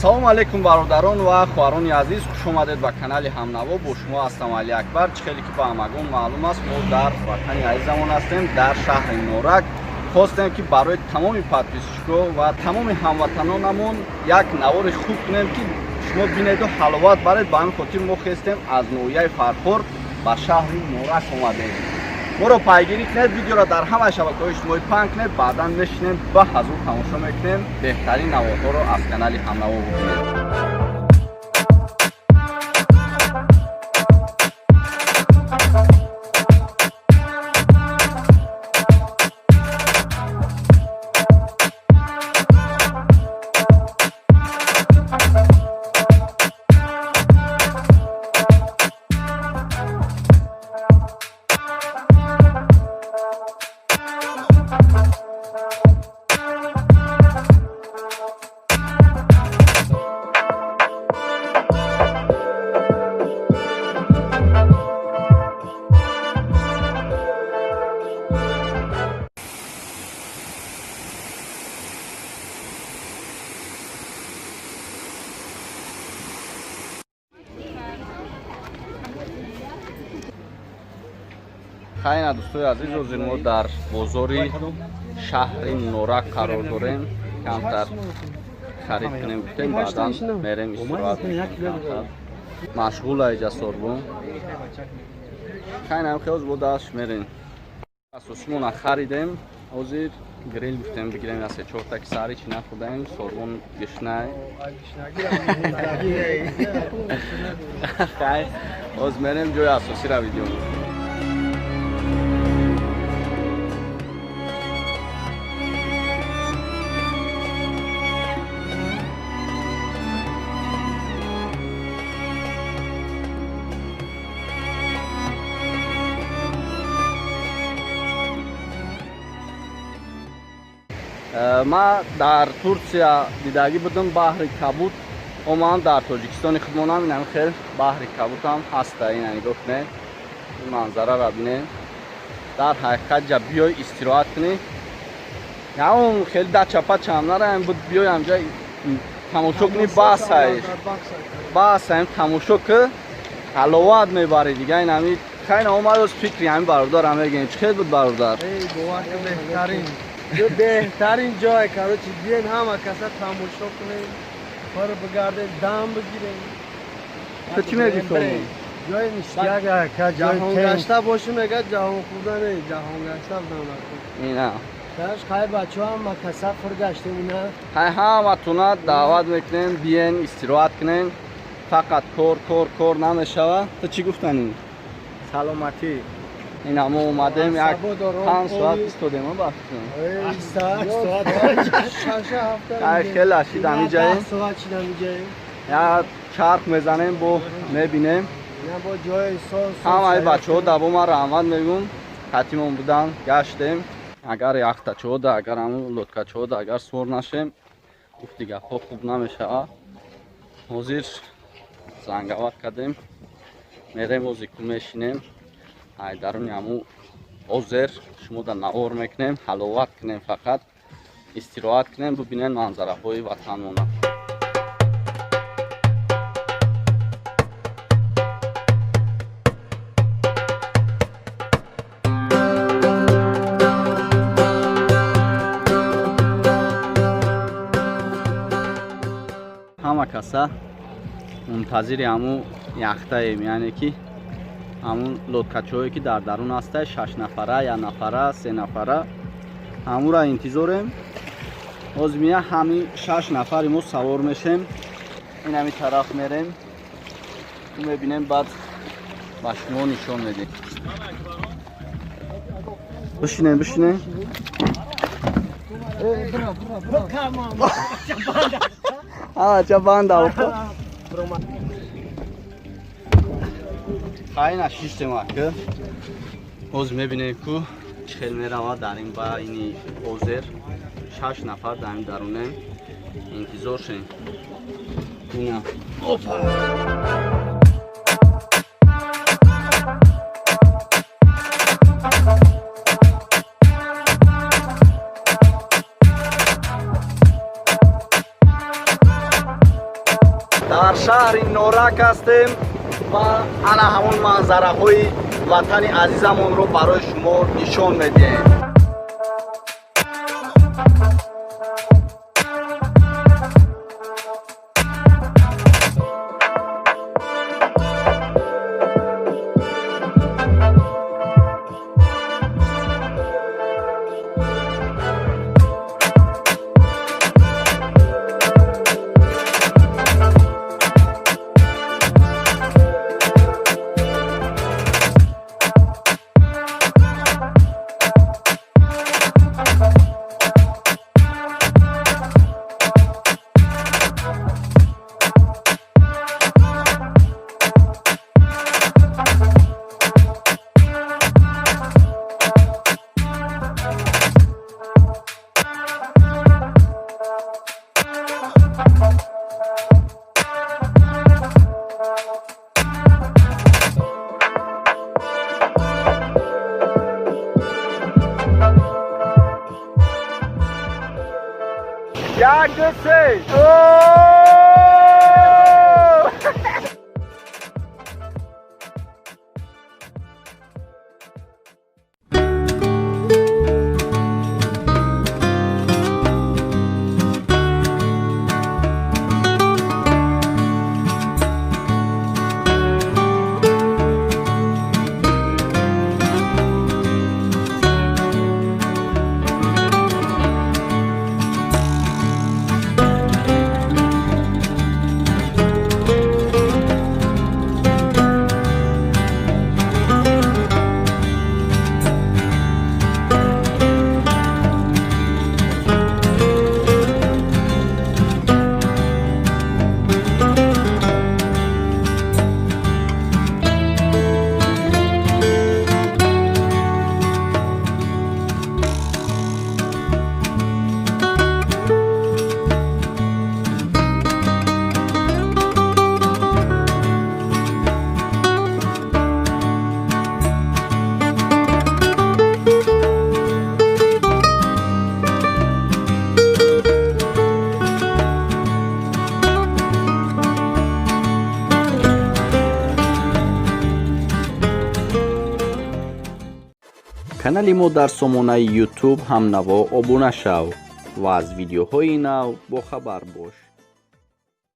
Салому алейкум, бародарон ва хоҳарони азиз, хуш омадед ба канали Ҳамнаво. Бо шумо ҳастам Али Акбар. Чӣ хеле ки ба ҳамагон маълум аст, мо дар ватани азизамон ҳастем, дар шаҳри Норак. Хостем, ки барои тамоми подписчикҳо ва тамоми ҳамватанонамон як навори хуб кунем, ки шумо бинеду ҳаловат баред. Ба ҳамин хотир мо хестем, аз ноҳияи Фархор ба шаҳри Норак омадем. Моро пайгирӣ кунед, видеоро дар ҳамаи шабакаҳои иҷтимоӣ паҳн кунед, баъдан мешинем, ба ҳазур тамошо мекунем. Беҳтарин наворҳоро аз канали Ҳамнаво бубинед. Хайна, дӯстои азиз, ҳозир мо дар бозори шаҳри Норак қарор дорем. Камтар харид кунем гуфтем, баъдан мерем, истироҳат мекунем. Камтар машғула иҷа сорбон. Хайна, хелоз бо дастш мерем. Асосимона харидем, ҳозир гриль гуфтем бигирем, я се чорта, ки саҳари чӣ нахӯрдаем. Сорбон гишнай. Хай, ҳоз мерем ҷои асосира видео. Ман дар Турсия дидагӣ будам баҳри Кабуд, омадам дар Тоҷикистони худмонам, инам хел баҳри Кабудам ҳаста. Ина нигоҳ кунед, ин манзараро бинед. Дар ҳақиқат ҷа биёй, истироҳат кунӣ. Ягон хеле дача-пачаам нараем буд, биёй ҳамҷа тамошо кунӣ, басай басаем, тамошо ки ҳаловат мебарӣ дига. Ин ҳами хайна омад, оз фикри ҳамин бародарам мегӯем. Чӣ хел буд, бародар? Беҳтарин, беҳтарин ҷой. Короче, биён, ҳама каса тамошо кунем, пар бигардем, дам бигирем. Ту чӣ мегӯӣ, Сомон? Ҷои ништяк, ака, ҷаҳонгашта бошӣ, мегӯяд, ҷаҳон хӯрда не, ҷаҳонгашта будам. Ина. Таш хай, бачаҳо, ҳама каса фур гаштем ина. Хай, ҳаматуна даъват мекунем, биен, истироҳат кунем. Фақат кор, кор, кор намешава. Ту чӣ гуфтанӣ? Саломатӣ. Ина мо омадем, як 5 соат истодем, бафай, хеле ашид ҳамиҷаем, як чарх мезанем, бо мебинем ҳамаи бачаҳо. Дабо ман раҳмат мегӯм, хатимон будан, гаштем. Агар яхтачода, агар ҳамун лодкачода агар сувор нашем, гуфти гапҳо хуб намешавад. Ҳозир зангавар кардем, мерем, ҳозир ку мешинем, ай даруни ҳамун озер шумо дар навор мекунем, ҳаловат кунем, фақат истироҳат кунем, бубинем манзараҳои ватанмона. Ҳама каса мунтазири ҳамун яхтаем, яъне ки ҳамун лодкачаҳое, ки дар дарун ҳаста, шаш нафара, як нафара, се нафара, ҳамура интизорем. Ҳозир мия ҳамин шаш нафари мо савор мешем, ин ҳамин тараф мерем, мебинем, баъд ба шумо нишон медиҳем. Бишинем, бишинем. Ча банда. Хайна, шиштем, ака. Ҳозир мебинем, ку чӣ хел меравад дар ин байни озер. Шаш нафар дар ин дарунем, интизор шем. Ина, опа. Шаҳри Норак ҳастем ва ана ҳамон манзараҳои ватани азизамонро барои шумо нишон медиҳем. Як, ду, се. Канали мо дар сомонаи YouTube ҳамнаво обуна шав ва аз видеоҳои нав бохабар бош.